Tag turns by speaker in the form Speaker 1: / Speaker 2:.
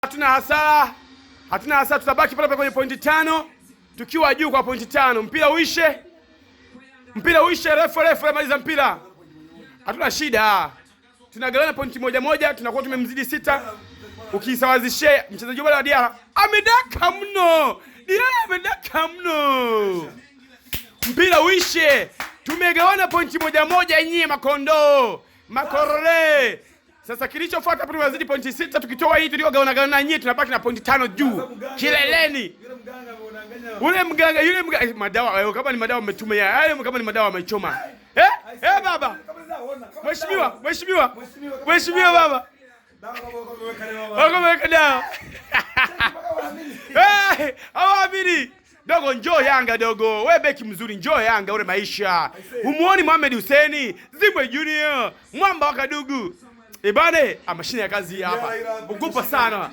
Speaker 1: Hatuna hasara, hatuna hasara, tutabaki pale pale kwenye pointi 5 tukiwa juu kwa pointi 5. Mpira uishe, mpira uishe, refa refa, maliza mpira, hatuna shida, tunagawana pointi moja moja, tunakuwa tumemzidi 6. Ukisawazishia mchezaji bora wa Diara amedaka mno, Diara amedaka mno, mpira uishe, tumegawana pointi moja moja, nyie makondoo makorole. Sasa kilichofuata hapo tunazidi pointi 6, tukitoa hii tuliogawana gawana nyie tunabaki na pointi 5 juu kileleni. Ule mganga yule mganga madawa kama ni madawa umetumia hayo, kama ni madawa amechoma. Baba. Mheshimiwa, mheshimiwa. Mheshimiwa baba. Wako dawa. Hawaamini. Dogo njoo Yanga dogo. We beki mzuri njoo Yanga ule maisha. Umuoni Mohamed Hussein, Zimbwe Junior, mwamba wa Kadugu. Ibane, mashine ya kazi hapa. Ogopa sana.